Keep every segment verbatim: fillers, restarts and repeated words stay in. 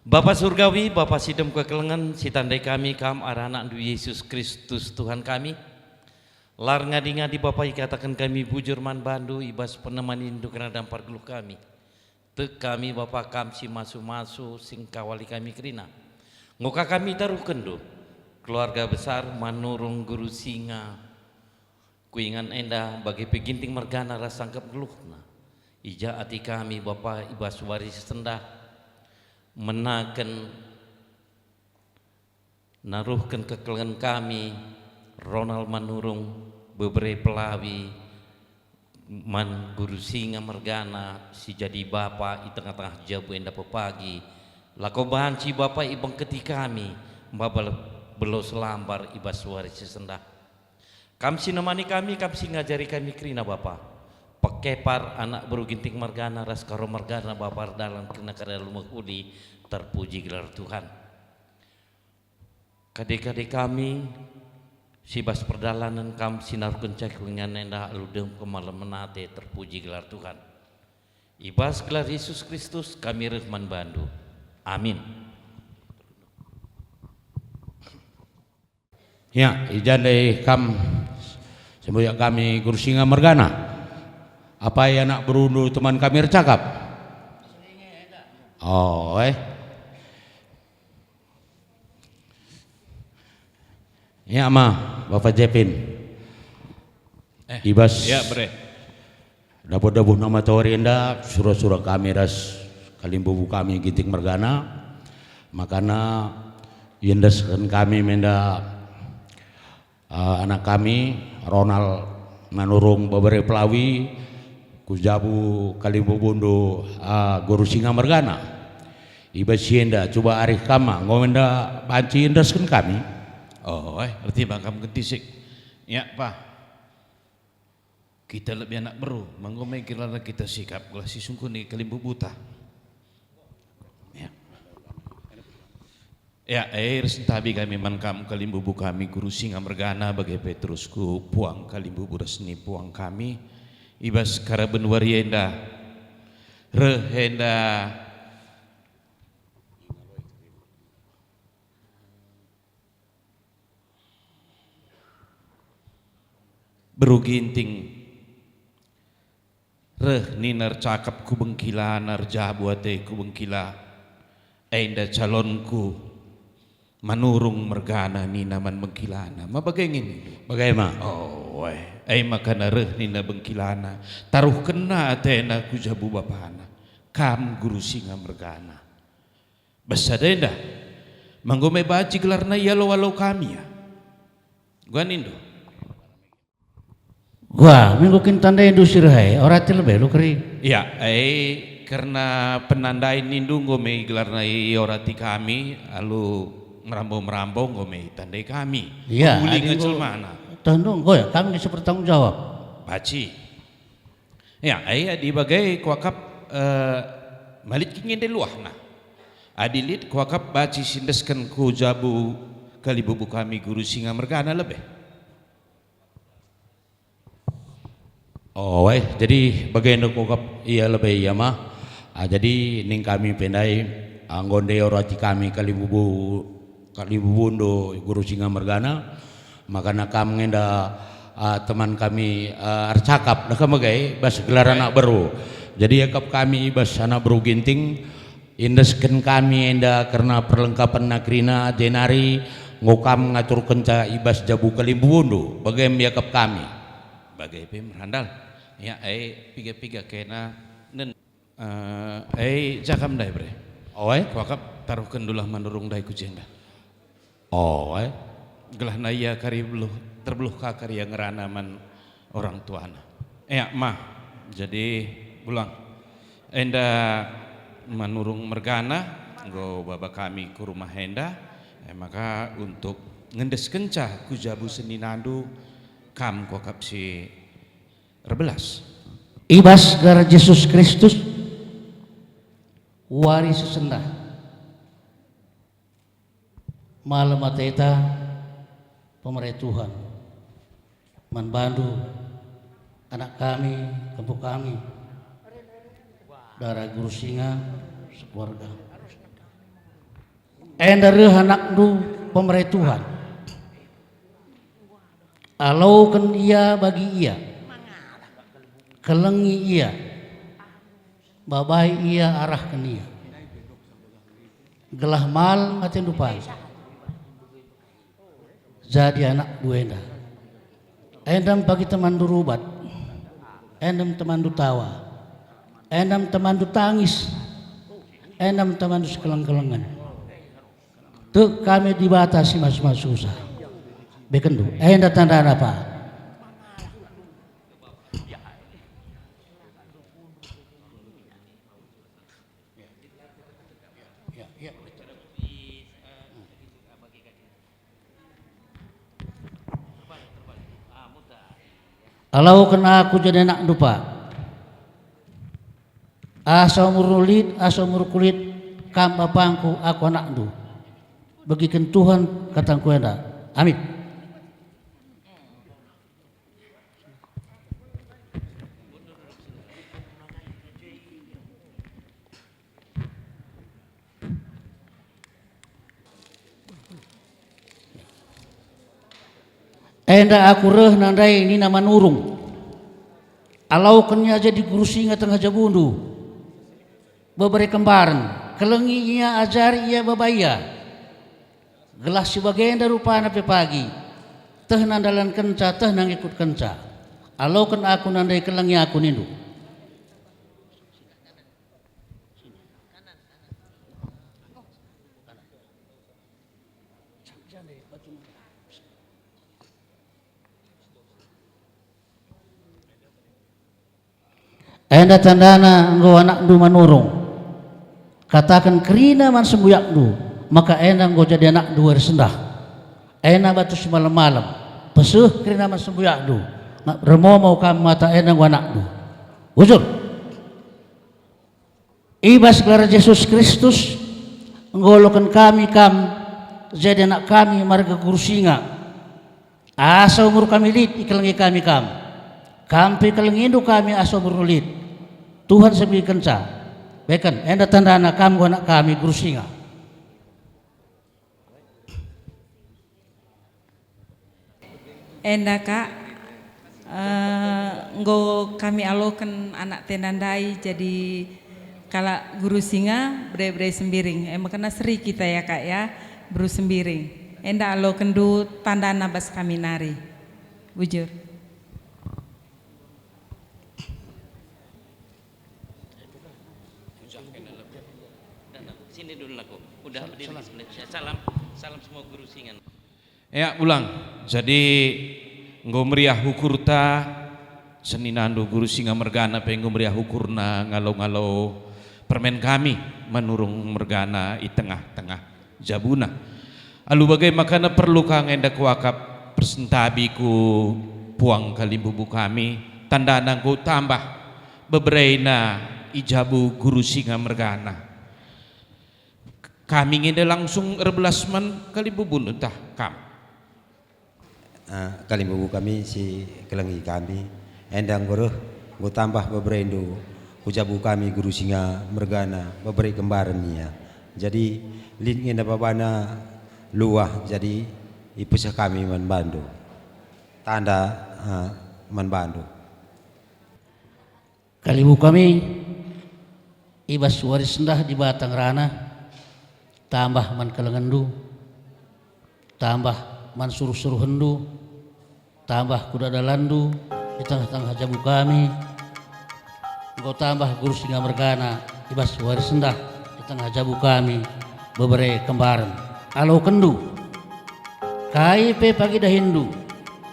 Bapa Surgawi, Bapa si dem kekelengen, sitandai kami Kam arah AnakNdu Yesus Kristus Tuhan kami. Lar ngadi-ngadi Bapa ikataken kami bujur man bandu i bas penemaninNdu kerna dampar geluh kami. Tek kami Bapa Kam si masu-masu, si ngkawali kami kerina. Enggo ka kami taruhkenNdu, keluarga besar Manurung Guru Singa, Kuingan enda bage pe Ginting mergana ras sangkep geluhna. I ja ate kami Bapa i bas wari si sendah, menaken naruhken kekelengen kami, Ronald Manurung, bebere pelawi man Guru Singa mergana si jadi bapa i tengah-tengah jabu enda pepagi, lako banci Bapa ibengketi kami maba belo selambar i bas wari si sendah. Kam si nemani kami, Kam si ngajari kami kerina Bapa. Pekepar anak beru Ginting mergana ras Karo mergana Bapa erdalan kerina kada alu mehuli, terpuji gelar Tuhan. Kade-kade kami si bas perdalanen Kam si naruhken cakuingan enda alu dem kemalemen ate, terpuji gelar Tuhan. I bas gelar Yesus Kristus kami reh man bandu. Amin. Ya, i ja ndai kam semboyak kami Guru Singa mergana. Apai anak berundu teman kami ercakap? Oh, eh. Ya, ma, Bapak Jepin. Eh, I bas ya, Bre. Dabo-dabo nama tori enda, sura-sura kami ras kalimbubu kami Ginting mergana, makana iendesken kami menda, eh, anak kami, Ronald Manurung bebere pelawi, ku jabu kalimbubundu, eh, Guru Singa mergana. I bas si enda, cuba arih kam ma, enggo menda banci iendesken kami. Oh, eh, erti bang kam kentisik. Ya, Pak. Kita lebih anak beru, manggo me gelarna kita sikap, gelah sisungkuni kalimbubuta. Ya. Ya, eh, res ntabi kami man kam kalimbubu kami Guru Singa mergana bage pe terus ku puang kalimbubu ras ni puang kami. I bas karaben wari enda, reh enda. Beru Ginting reh nina ercakap ku bengkilana, erjabu ate ku bengkila, enda calonku Manurung mergana nina man bengkilana, ma bage nge nindu? Bage ma? Oh, eh. E maka reh nina bengkilana, taruhkenna atena ku jabu bapana, kam Guru Singa mergana. Bas sada enda, manggo me banci gelarna ialo-alo kami, ya. Gua nindu. Gua, minggu kin tandaindu si reh e, orati lebe lu keri. Ya, e, kerna penandain nindu enggo me gelarna iorati kami, alu merambo-merambo enggo me itandai kami. Ya, adi enggo jelmana. Tentu enggo ya, kami bisa bertanggung jawab. Banci. Ya, ai adi bage kuakap, eh, malit kin ngende luahna. Adi lit kuakap banci siendesken ku jabu kalimbubu kami Guru Singa mergana lebe. Oh, eh, jadi bage enda kuakap ia lebe ia mah. Ah, jadi ning kami pe ndai, ah, enggo ndeor ate kami kalimbubu, kalimbubundu Guru Singa mergana. Makana kam ngenda, ah, teman kami, ah, ercakap, dah kam bage, bas gelar anak beru. Jadi akap kami bas anak beru Ginting, iendesken kami enda kerna perlengkapenna kerina, jenari enggo kam ngaturkenca i bas jabu kalimbubundu, bage me akap kami. Bage pe merandal. Ya, e, piga-piga kena nen. Eh, e, ja kam ndai, Bre. Oe. Kuakap taruhken dulah Manurung ndai ku jenda. Oe. Gelahna ia kari beluh, terbeluh ka kari ia ngerana man orang tuana. Ea, mah. Jadi, bulang. Enda Manurung mergana, enggo baba kami ku rumah enda. E maka untuk ngendeskenca ku jabu seninandu, kam kuakap si erbelas. I bas gelar Jesus Kristus, wari si sendah. Malem ateta, pemere Tuhan, man bandu, anak kami, kempu kami, dara Guru Singa, sekeluarga. Enda reh anakndu pemere Tuhan. Aloken ia bagi ia, kelengi ia, babai ia, arahken ia, gelah mal atendu pagi. Jadi anakndu enda. Enda me pagi temanndu rubat, enda me temanndu tawa, enda me temanndu tangis, enda me temanndu sikeleng-kelengen. Tek kami Dibata si masu-masu susah. Bekenndu, enda tandana pa. Aloken aku jadi anakndu pa. Asa umurndu lit, asa umurku lit, kam bapangku, aku anakndu. Begiken Tuhan katangku enda. Amin. Enda aku reh nandai nina man urung. Aloken ia jadi guru singa tengah jabundu. Bebere kembaren, kelengi ia, ajari ia, babai ia. Gelah si bagenda rupana pe pagi, tehna ndalankenca, tehna ngikutkenca. Aloken aku nandai kelengi aku nindu. Enda tandana enggo anakndu man urung. Kataken kerina man sembuyakndu, maka enda enggo jadi anakndu wari sendah. Enda batu si malem-malem, peseh kerina man sembuyakndu, nga-, ermomo kam mata enda enggo anakndu. Bujur. I bas gelar Jesus Kristus, enggo aloken kami kam jadi anak kami marga guru singa. Asa umur kami lit, ikelengi kami kam. Kam pe ikelengindu kami asa umurndu lit. Tuhan si begikenca. Beken, enda tandana kam enggo anak kami guru singa. Enda, Kak, eh, enggo kami aloken anak tenda ndai jadi kalak guru singa, bere-bere Sembiring. E maka kena seri kita ya, Kak, ya, beru Sembiring. Enda alokenndu tandana bas kami nari. Bujur. Sini dulu aku. Udah berdiri sebelah. Salam, salam semua guru singa. Ya, ulang. Jadi, enggo meriah ukurta, seninandu guru singa mergana pe enggo meriah ukurna ngalo-ngalo permen kami man urung mergana i tengah-tengah jabuna. Alu bage makana perlu ka nge enda kuakap persentabi ku puang kalimbubu kami, tandana enggo tambah beberena i jabu guru singa mergana. Kami nge enda langsung erbelas man kalimbubundu ntah kam? Ah, kalimbubu kami si kelengi kami, enda enggo reh, enggo tambah beberendu ku jabu kami guru singa mergana bebere kembaren ia. Jadi, lit nge enda babana luah, jadi ipeseh kami man bandu. Tanda, ah, man bandu. Kalimbubu kami, i bas wari sendah Dibata ngerana, tambah man kelengenndu, tambah man suruh-suruhenndu, tambah kuda dalanndu i tengah-tengah jabu kami, enggo tambah guru singa mergana i bas wari sendah i tengah jabu kami, bebere kembaren. Alokenndu, kai pe pagi dahinndu,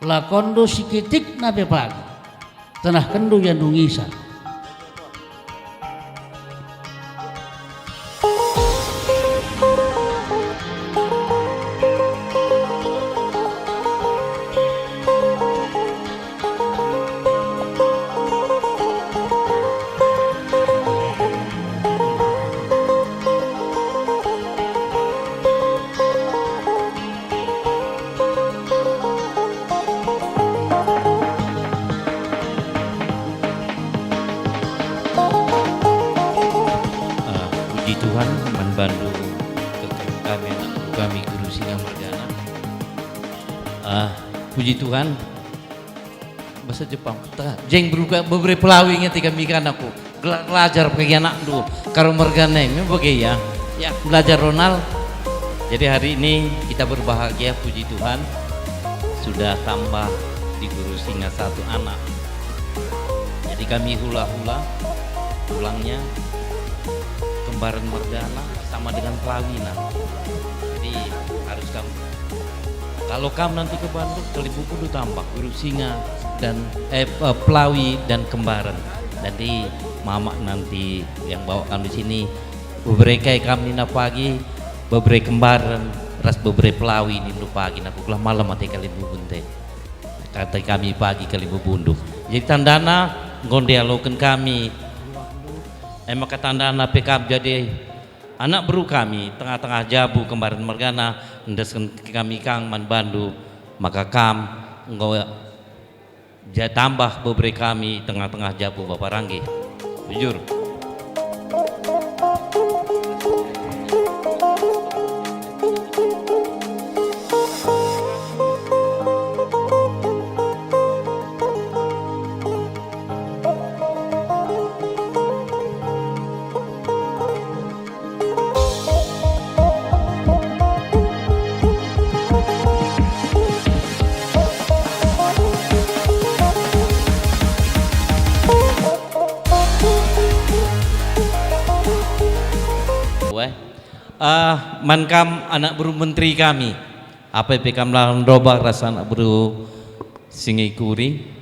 lakonndu sikitikna pe pagi. Tenahkenndu ia ndungisa. Kami anak kami Guru Singa Mergana. Ah, puji Tuhan. Bahasa Jepang. Tengah. Jeng beruka bebere pelawi ngerti kami kan aku. Gela-, gelajar bagi anakndu. Karo mergana, memang bagi ya. Ya, belajar Ronald. Jadi hari ini kita berbahagia, puji Tuhan. Sudah tambah di Guru Singa satu anak. Jadi kami hula-hula, tulangnya kembaran mergana sama dengan pelawinan. Jadi harus kam-, kalau kam nanti ke Bandung, Kalimbubu tambah Guru Singa dan, eh, pe-, pelawi dan kembaran. Jadi mamak nanti yang bawa kam di sini, bebere kai kam nina pagi, bebere kembaran, ras bebere pelawi nindu pagi, naku gelah malem ate Kalimbubu nte. Kata kami pagi Kalimbubundu. Jadi tandana enggo ndialoken kami. E maka tandana pe kam jadi anak beru kami, tengah-tengah jabu kembaran mergana, endesken kami kang man bandu, maka kam enggo ja-, tambah bebere kami tengah-tengah jabu Bapa Rangge. Bujur. Weh. Ah, man kam anak beru menteri kami. Apai pe kam la ndobah ras anak beru Singa Ikuri,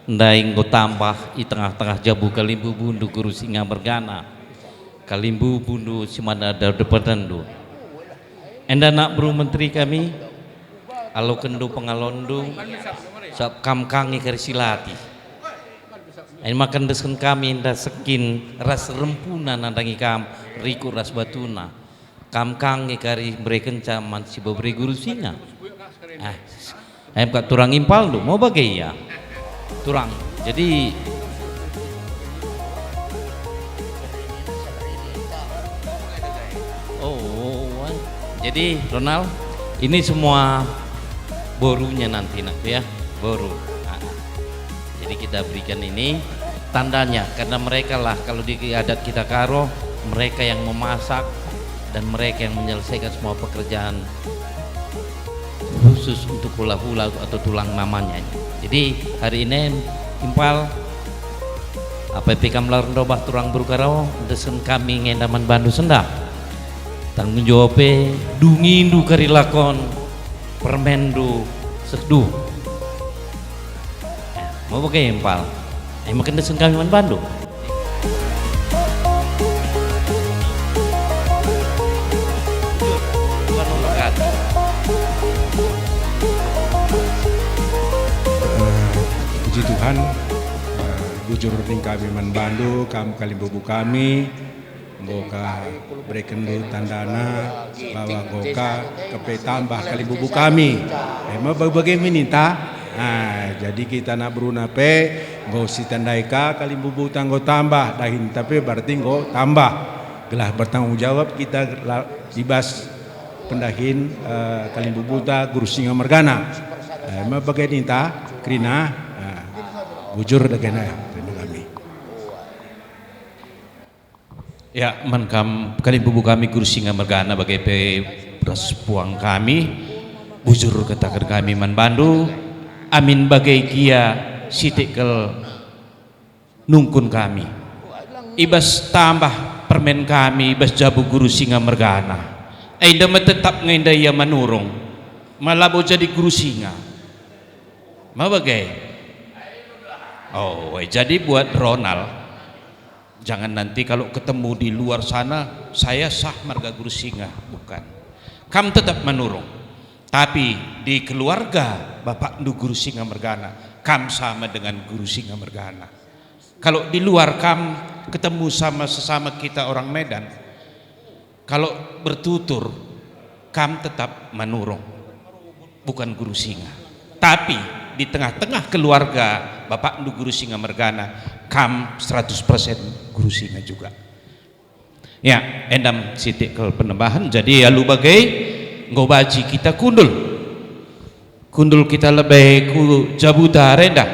ndai enggo tambah i tengah-tengah jabu Kalimbubundu Guru Singa mergana. Kalimbubundu si mana da-, depetenndu. Enda anak beru menteri kami, alokenndu pengalonndu, sabap kam kang nge kari si latih. Ain maka endesken kami enda sekin ras rempuna nandangi kam, rikut ras batuna. Kam kang nge kari berekenca man si bebere Guru Singa. Ah, em kak turang impalndu, mau bage ia? Turang. Jadi, oh, jadi Ronald, ini semua borunya nanti nak ya, boru. Ah, ah. Jadi kita berikan ini tandanya, karena mereka lah kalau di adat kita Karo, mereka yang memasak dan mereka yang menyelesaikan semua pekerjaan khusus untuk hula-hula atau tulang namanya ini. Jadi hari ini impal, apai pe kam la ndobah turang beru Karo, endesken kami ngenda man bandu sendah. Tanggung jawab e dungindu kari lakon permenndu seh du. Mau bage impal. Ai maka endesken kami man bandu. Eh, puji Tuhan, eh, bujur ning kami man bandu, kam Kalimbubu kami. Enggo ka berekenndu tandana bahwa enggo ka kepe tambah Kalimbubu kami. E me bage-bage me ninta. Ah, jadi kita anak beruna pe enggo sitandai ka Kalimbubuta enggo tambah, dahinta pe berarti enggo tambah. Gelah bertanggung jawab kita la-, i bas pendahin, eh, Kalimbubuta Guru Singa mergana. E me bage ninta kerina. Ah, bujur dagena terima kami. Ya, man kam Kalimbubu kami Guru Singa mergana bage pe ras puang kami, bujur kataken kami man bandu, amin bage gia sitik kal nungkun kami. I bas tambah permen kami i bas jabu Guru Singa mergana. Enda me tetap nge enda ia manurung, ma labo jadi Guru Singa. Ma bage? Oh, e, jadi buat Ronald, jangan nanti kalau ketemu di luar sana, saya sah marga Guru Singa. Bukan. Kam tetap manurung. Tapi di keluarga bapakndu Guru Singa mergana, kam sama dengan Guru Singa mergana. Kalau di luar kam ketemu sama sesama kita orang Medan, kalau bertutur, kam tetap manurung, bukan Guru Singa. Tapi di tengah-tengah keluarga bapakndu Guru Singa mergana, kam seratus persen Guru Singa juga. Ya, endam sitik kal penembahen, jadi alu bage enggo banci kita kundul. Kundul kita lebe ku jabu tare ndah.